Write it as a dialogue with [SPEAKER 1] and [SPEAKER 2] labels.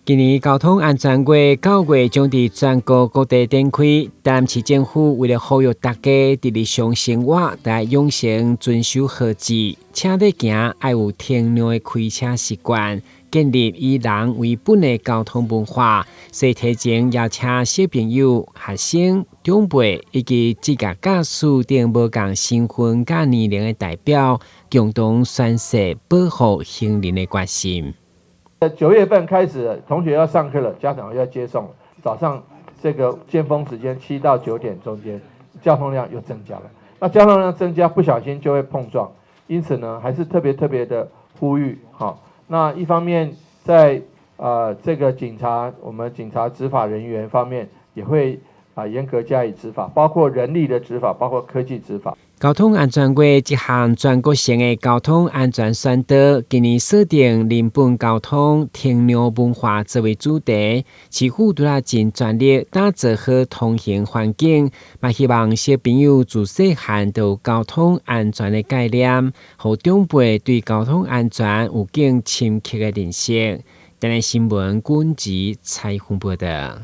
[SPEAKER 1] 今年交通安全月9月將佇全國各地展開，台南市政府為了呼籲大家佇日常生活，來養成遵守號誌、車咧行愛有停讓的開車習慣，建立以人為本的交通文化。所以提前邀請小朋友、學生、長輩以及職業駕駛等無仝身份佮年齡的代表，共同宣誓保護行人的決心。
[SPEAKER 2] 9月份開始，同學要上課了，家長要接送。早上這個尖峰時間7到9點中間，交通量又增加了。那交通量增加，不小心就會碰撞。因此呢，還是特別特別的呼籲，好。那一方面在這個警察，我們警察執法人員方面也會嚴格加以執法，包括人力的執法，包括科技執法。
[SPEAKER 1] 交通安全月這項全國性的交通安全宣導，今年設定人本交通、停讓文化作為主題，市府除了盡全力打造好通行環境，嘛希望小朋友自細漢就有交通安全的概念，予長輩對交通安全有更深刻的認識。台南新聞軍籍採訪報道。